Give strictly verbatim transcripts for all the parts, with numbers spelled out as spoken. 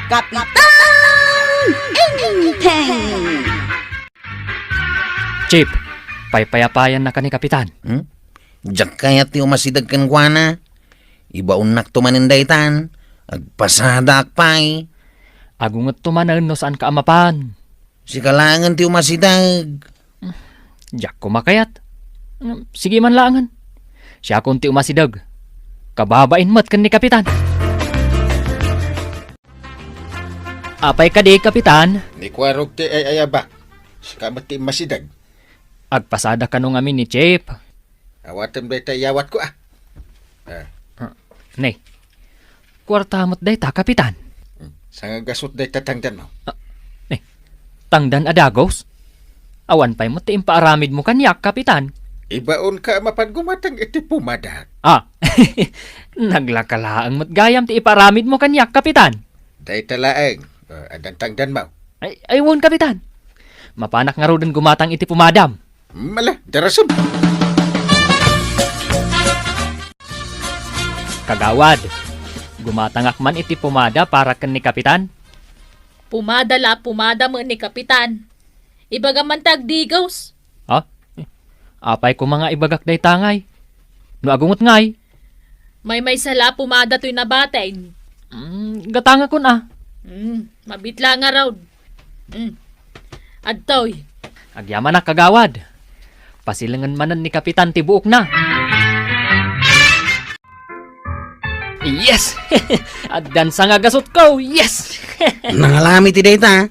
Kapitan Enteng! Chief, paypayapayanna ka ni Kapitan. Hmm? Diak kayat ti umasideg kenkuana. Ibaonnakto manen daytan. Agpasadaak pay. Agungetto manen no saanka a mapan. Sika laengen ti umasideg. Diak koma kayat. Sige man laengen. Siakon ti umasideg. Kababain met ken ni Kapitan. Apay kadi, Kapitan? Ni Kuarog ti ay-ayabak. Sika met ti immasideg. Agpasada kano ngamin ni Chief. Awatem dayta iyawatko, a. Ah. Ah, ne. Kuarta met dayta, Kapitan. Hmm. Sanga gasut dayta tangdanmo. Ah, ne. Tangdan a dagos? Awan pay met ti impaaramidmo kaniak, Kapitan. Ibaonka a mapan gumatang iti pumadak. Ah. Naglaka laeng met gayam ti ipaaramidmo kaniak, Kapitan. Dayta laeng. Ah, addan tangdanmo. Ay, ay, wen, Kapitan. Mapanak ngaruden gumatang iti pumadam. Mala, darasem. Kagawad, gumatangak man iti pumada para ken ni Kapitan. Pumada la, pumada met ni Kapitan. Ibagam man ta agdigos. Ha? Apay koma nga ibagak dayta ngay? No agunget ngay? Maymaysa la a pumada toy nabating. Mm, gatangakon a. Mm, mabitla ngarud. Mm. Adtoy. Agyamanak, kagawad. Pasilengen manen ni Kapitan ti buokna. Yes! Addan sanga gasutko! Yes! Nangalami ti dayta.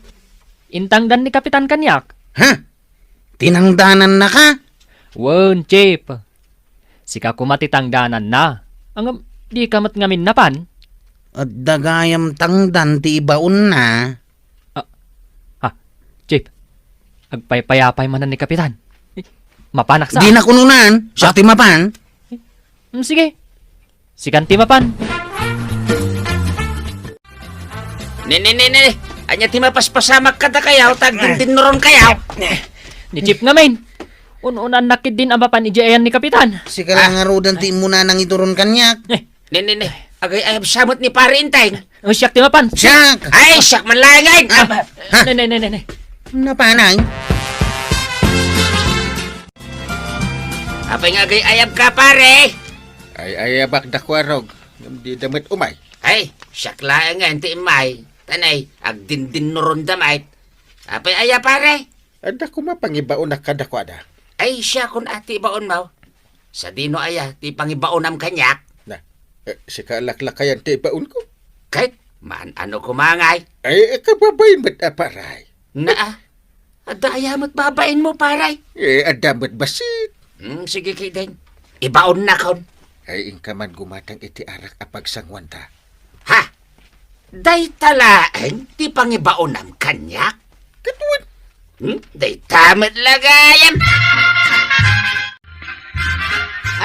Intangdan ni Kapitan kaniak. Ha? Tinangdanannaka? Wen, Chief. Sika koma ti tangdananna. Ngem, dika met ngamin napan? Adda gayam tangdan ti ibaonna. Ah, ah, Chief, agpaypayapay manen ni Kapitan. Mapanak sa. Dinak ununan, siak ti mapan. Mm, sige. Sikan ti mapan. Ne, ne, ne, ne. Ania ti mapaspasamak kadakayo, ta agdindinnuronkayo? Ni Chief ngamin. Un-unaannak ketdin a mapan idiay ayan ni Kapitan. Sika la ngaruden ti immuna nangituron kaniak. Eh. Ne, ne, ne. Agay-ayabsa met ni Pare Enteng. Oh, siak ti mapan. Siak! Ay, siak man laeng, ay! Ah, ha? Ne, ne, ne, ne, ne. Napanay? Apay nga agay-ayabka, pare? Ay-ayabak da Kuarog, ngem dida met umay. Ay, siak laengen ti immay. Tanay, agdindinnuronda met. Apay aya, pare? Adda koma pangibaonak kadakuada. Ay, siakon a ti ibaonmo. Sadino aya ti pangibaonam kaniak? Na, eh, sika a laklakayan ti ibaonko. Ket maan-ano koma ngay? Ay, eh, kababain met a, pare. Na, ah. Adda aya met babainmo, pare? Eh, adda met bassit. Hmm, sige ketdin. Ibaonnakon. Ay, inka man gumatang iti arak a pagsanguanta. Ha? Dayta laeng ti pangibaonam kaniak? Ket wen. Hmm? Dayta met la gayam.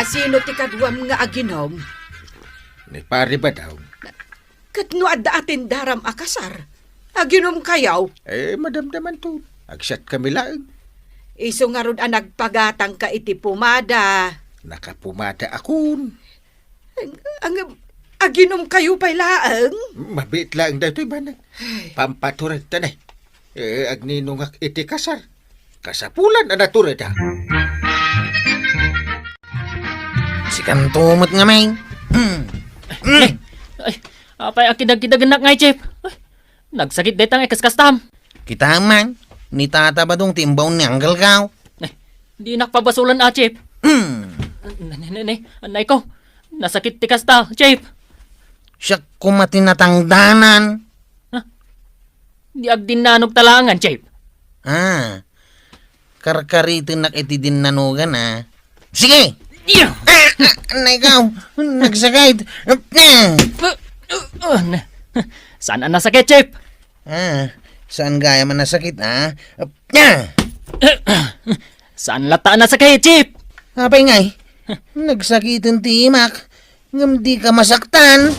Asino ti kaduam nga aginom? Ni Pare Badong. Ket no adda a tendaram a kasar, aginumkayo? Eh, madamdamanto. Agsiatkami laeng. Isu ngarud a nagpagatangka iti pumada. Nakapumadaakon. Ang, ang, aginumkayo pay laeng? Mabiit laeng daytoy, manang. Ay. Pampaturedta ne. Eh, agninungak iti kasar. Kasapulan a natured, a. Sikanto met ngamin. Hmm. Hmm. Ay, ay, apay a kidag-kidagennak ngay, Chief? Ay, nagsakit dayta nga ikaskastam. Kita man, ni Tata Badong ti imbaon ni Uncle Gaw. Ay, dinak pabasolan a, Chief. Hmm. Ne, ne, ne, ne. Anay ko, nasakit ti kasta, Chief. Siak koma ti natangdanan. Ha? Di agdinnanogta laengen, Chief. Ah, karkaritennak iti dinnanogan, a. Sige! Iya! Ah, ah, anay ko, nagsakit. Ah! Uh, uh, uh, na-, saan a nasakit, Chief? Ah, saan gayam a nasakit, a? Ah! Saan latta a nasakit, Chief? Apay ngay? Nagsakiten ti imak, ngem dika masaktan.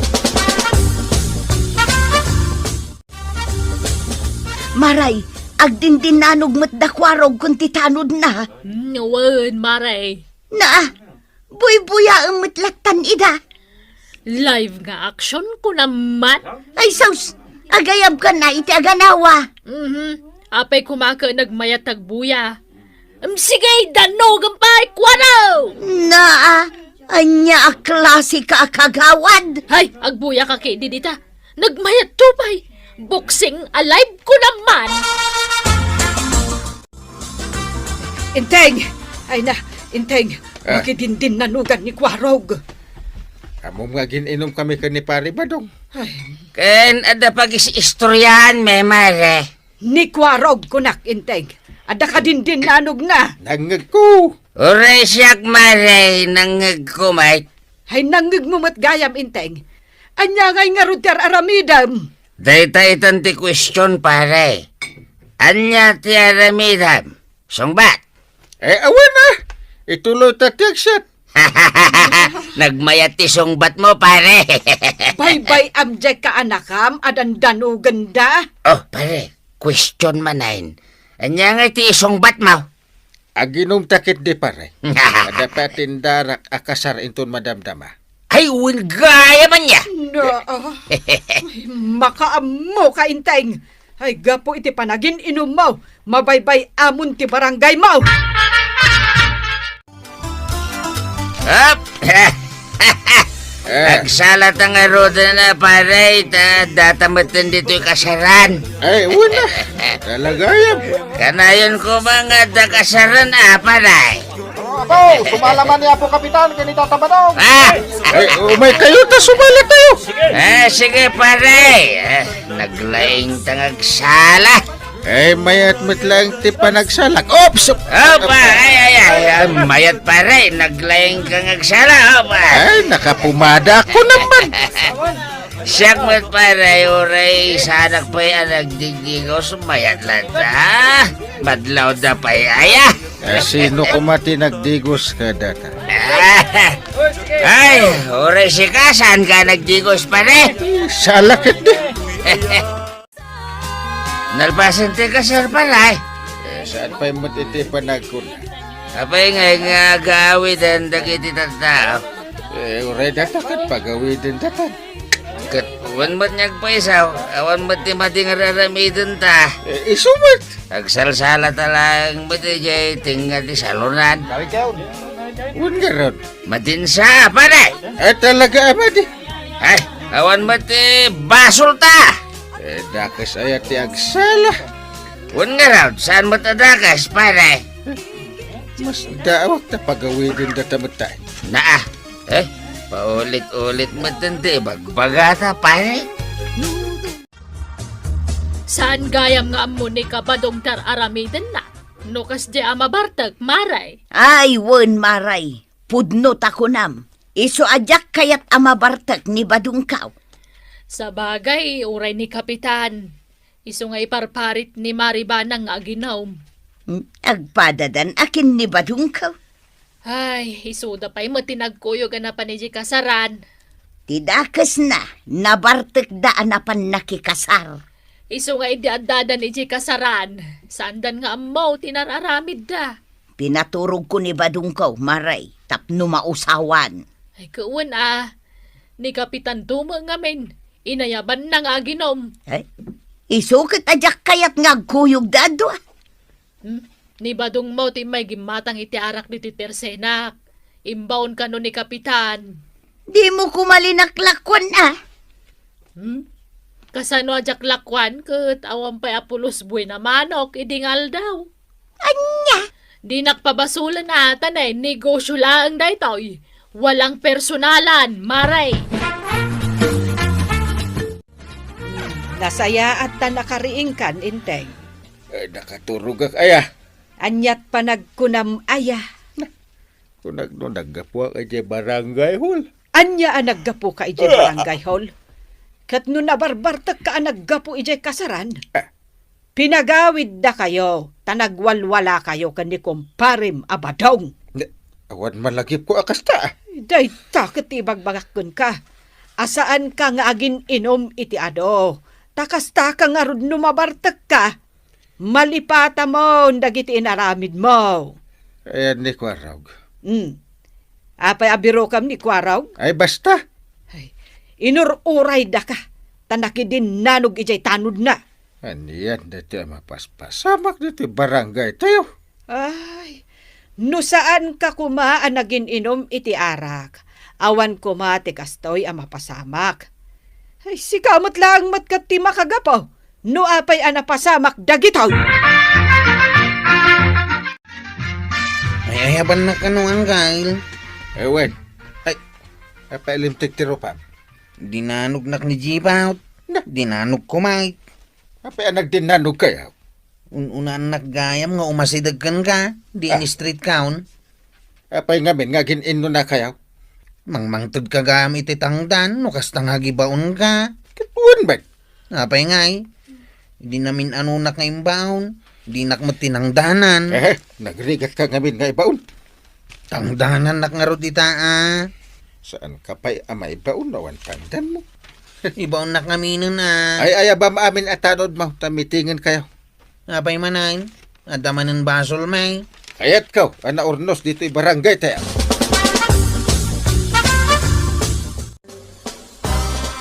Maray, agdindinnanog met da Kuarog kun ti tanodna. Mm, wen, Maray. Na, buybuyaem met lattan ida. Live nga action, kunam man. Ay, sus! Agayabkanna iti aganawa. Mhm. Apay koma ket nagmayat ti agbuya? Em, sige, danno, gampay, kuwaro! Naa, ania a klase ka a kagawad? Hay, agbuya ka ketdi dita. Nagmayat to pay. Boxing alive ko naman. Inteng! Ay na, Inteng, Ah. Makidindinnanugan ni Kuarog. Ammom nga agin-inom kami ken ni Pare Badong. Ay. Ken adda pagis-istoryaanmi, Mare. Ni Kuarog, kunak, Inteng. Adda kadindinnanogna. Nangngegko. Uray siak, Mare, nangngegko met. Hay, nangngegmo met gayam, Inteng. Ania ngay ngarud ti ar-aramidem? Dayta itan ti question, Pare. Ania ti aramidem? Sungbat? Eh, awan a. Ituloy ta ti agsat. Nagmayat ti sungbatmo, Pare. Baybay-am diay kaanakam a dandanogenda. Oh, Pare, question manen. Ania ngay ti isungbatmo? Aginom ta ketdi, Pare. Adda pay a tindarak a kasar inton madamdama. Ay, wen gayam ania. No, ah. Ay, makaammo ka, Inteng. Ay, gapu iti panagin-inummo, mabaybay-amon ti barangaymo. Hop! Eh. Agsala ta ngaruden a, Pare, ta data metten ditoy kasaran. Ay, wen a. Talaga yan. Kanayon ko ba nga da kasaran, a, Pare? Oh, apo, sumala man ni Apo Kapitan ken ni Tata Badong. Ah! Ay, umay kayo ta sumala tayo. Eh, sige, Pare. Eh, naglaing ta nga agsala. Ay, mayat met laeng ti panagsalak. Ops! Opa, ay, ay, ay, ay, mayat, Pare, naglaing ka nga agsala, opa. Ay, nakapumada ako naman. Siak met, Pare, uray saanak pay a nagdigdigos, mayat latta. Madlawda pay aya. Eh, sino koma ti nagdigos kadata? Ay, uray sika, saan ka nagdigos, Pare? Salak ketdi. Nalpasen ti kasar, Pare. Eh, saan pay met iti panagkuna? Apay ngay nga agaawiden dagiti tattao? Eh, uray data ket pagawiden data. Ket wen met nga agpayso, awan met ti madi nga ar-aramidenta. Eh, isu met. Agsalsala ta laeng met idiay tengnga ti salonan. Wen ngarud. Madinsa, Pare. Eh, talaga a madi. Ay, awan met ti basolta. Eh, dakes aya ti agsala. Wen ngarud, saan met a dakes, Pare? Mas daawak ta pagawiden data met tayo. Naa, eh, paulit-ulit met ti ibagbagata, Pare. Saan gayam nga ammo ni Kabadong ti ar-aramidenna? No kasdiay a mabartek, Mare. Ay, wen, Mare. Pudno ta kunam. Isu a diak kayat a mabartek ni Badongko. Sabagay, uray ni Kapitan. Isu nga iparparit ni Mare Banang nga aginom. Hmm, agpadadan a ken ni Badongko. Ay, isuda pay met ti nagkuyog a napan idiay kasaran. Ti dakesna, nabartekda a napan nakikasar. Isu nga idi addadan idiay kasaran, saandan nga ammo ti nar-aramidda. Pinaturogko ni Badongko, Mare, tapno mausawan. Ay, kawen a, ni Kapitan Tumo ngamin, inayabanna nga aginom. Ay, isu ket a diak kayat nga agkuyogda a dua. Hmm? Ni Badongmo ti immay gimmatang iti arak ditoy persenak. Imbaon kano ni Kapitan. Dimo koma linakkuan a. Hmm? Kasano a diak lakkuan ket awan pay a pulos buena manok idi nga aldaw? Ania? Dinak pabasolen a ta nagnegosyok laeng daytoy. Walang personalan, Mare. Nasayaat ta nakariingkan, Inteng. Eh, nakaturogak aya. Aniat panagkunam aya? Kunam no naggapuak idiay barangay hall. Ania a naggapuka idiay barangay hall? Ket no nabarbartekka a naggapu idiay kasaran, ah, pinagawiddakayo ta nagwalwalakayo ken ni kumparem a Badong. Ne, awan malagipko a kasta. Dayta ket ti ibagbagak kenka, a saanka nga agin-inom iti adu. Ta kastaka ngarud no mabartekka, malipatamon dagiti inaramidmo. Ayan ni Kuarog. Hmm. Apay a birokam ni Kuarog? Ay, basta. Ay, inur-uraydaka. ta nakidinnanug idiay tanodna. Ania daytoy a mapaspasamak ditoy barangay tayo? Ay, no saanka koma a nagin-inom iti arak, awan koma ti kastoy a mapasamak. Ay, sika met laeng met ket ti makagapu no apay a napasamak dagitoy. Ay, ayabannak kano, Anggal. Ewen. Ay, apay limtek ti rupam? Dinanognak ni Jipaut. Na? Dinanogko met. Apay a nagdinnanog kayo? Un-unaannak gayam nga umasideg kenka, di Ah. in-street kaon. Apay ngamin nga agin-innona kayo? Mangmangtedka gayam iti tangdan, no kasta nga agibaonka. Ket wen met. Apay ngay? Di namin-anonak nga imbaon, dinak met tinangdanan. Eh, nagrigatka ngamin nga ibaon. Tangdanannak ngarud ita, a. Saanka pay a maibaon no awan tangdanmo? Ibaonnak ngaminen, a. Ay, ayabam amin a tanodmo, ta mitingen kayo. Apay manen? Adda manen basolmi. Kayatko a naurnos ditoy barangay tayo.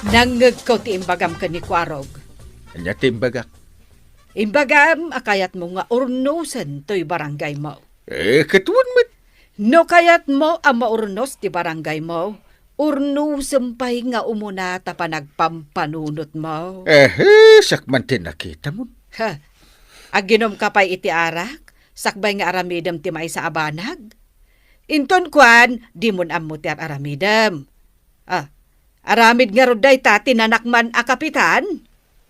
Nangngegko ti imbagam ken ni Kuarog. Ania ti imbagak? Imbagam a kayatmo nga urnosen toy barangaymo. Eh, ket wen met. No kayatmo a maurnos ti barangaymo, urnosem pay nga umuna ta panagpampanunotmo. Eh, eh, siak man ti nakitamon. Ha, aginomka pay iti arak, sakbay nga aramidem ti maysa a banag? Inton kuan, dimon ammo ti ar-aramidem. Ah, aramid ngarud dayta ti nanakman a kapitan?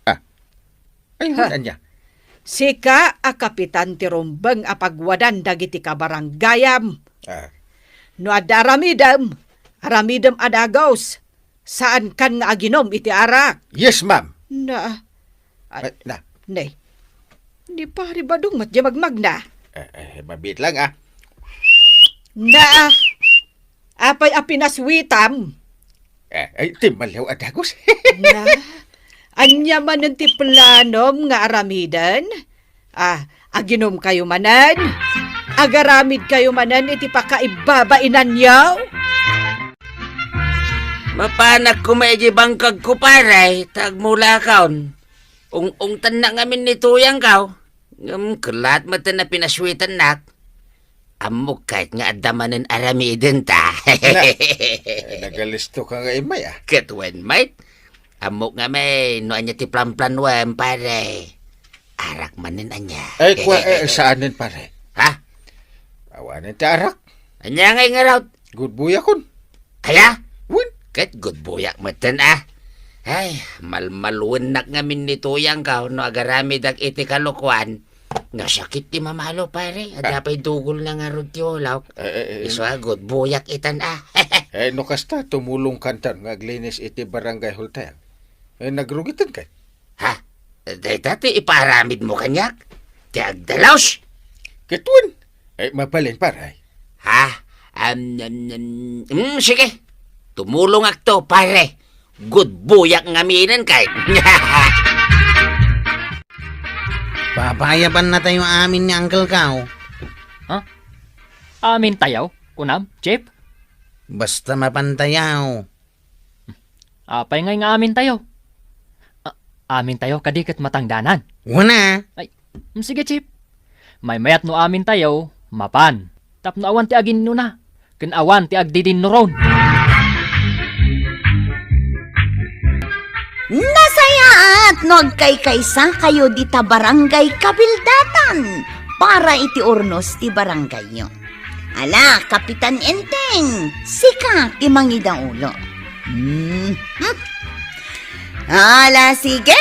Ah, ay, Ha. wen ania? Sika a kapitan ti rumbeng a pagwadan dagiti kabaranggayam. Ah. No adda aramidem, aramidem a dagus. Saankan nga aginom iti arak. Yes, ma'am. Na. Ay, Ah, na. Nay. Ni Pare Badong met diay magmagna. Eh, eh, mabiit lang, ah. Na. Apay a pinaswitam? Eh, ay, ti maliw a dagus. Na, ania manen ti planom nga aramiden? Ah, aginom kayo manen? Agaramid kayo manen iti pakaibabainanyo? Mapanak koma iti bangkagko, pare, ta agmulakon. Ung-ungtannak ngamin ni Tuyangko. Ngem kellaat met ti pinaswitannak. Ammok kayat nga adda manen aramiden ta. Na, nagalisto ka nga imay, ah. Ket wen met. Ammok ngamin no ania ti planplanuem, pare. Arak manen ania. Ay, kwa, eh, saanen, pare? Ha? Awanen ti arak. Ania ngay ngarud? Gudbuyakon. Aya? Wen? Ket gudbuyak metten, ah. Ay, malmaluennak ngamin ni Tuyangko no agaramidak iti kalokuan. Nasakit ti mamalo, pare. Adda Ah. pay dugolna ngarud ti ulok. Eh, eh, eh, Isu a gudbuyak itan, ah. Eh, no kasta, tumulongkanton nga aglinis iti barangay hall tayo. Eh, nagrugiten kay? Ha? Dayta ti ipaaramidmo kaniak? Ti agdalus? Ket wen? Eh, mabalin, pare. Ha? Am, am, am, mm, sige. Tumulongakto, pare. Gudbuyak ngaminen kay. Papaayabannatayo amin ni Uncle Kao. Ha? Amintayo, kunam, Chief? Basta mapantayo. Apay ngay nga amintayo? A-, amintayo kadi ket matangdanan? Wen a. Ay, mm, sige, Chief. Maymayat no amintayo, mapan. Tapno awan ti aginnuna, ken awan ti agdidinnuron. Nasayaat no agkaykaysakayo dita barangay kabildatan para iti urnos ti barangayyo. Ala, Kapitan Enteng, sika ti mangidaulo. Mhm. Ala, sige!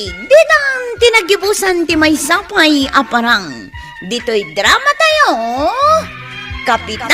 Ditan ti nagibusan ti maysa pay a parang. Ditoy drama tayo, Kapitan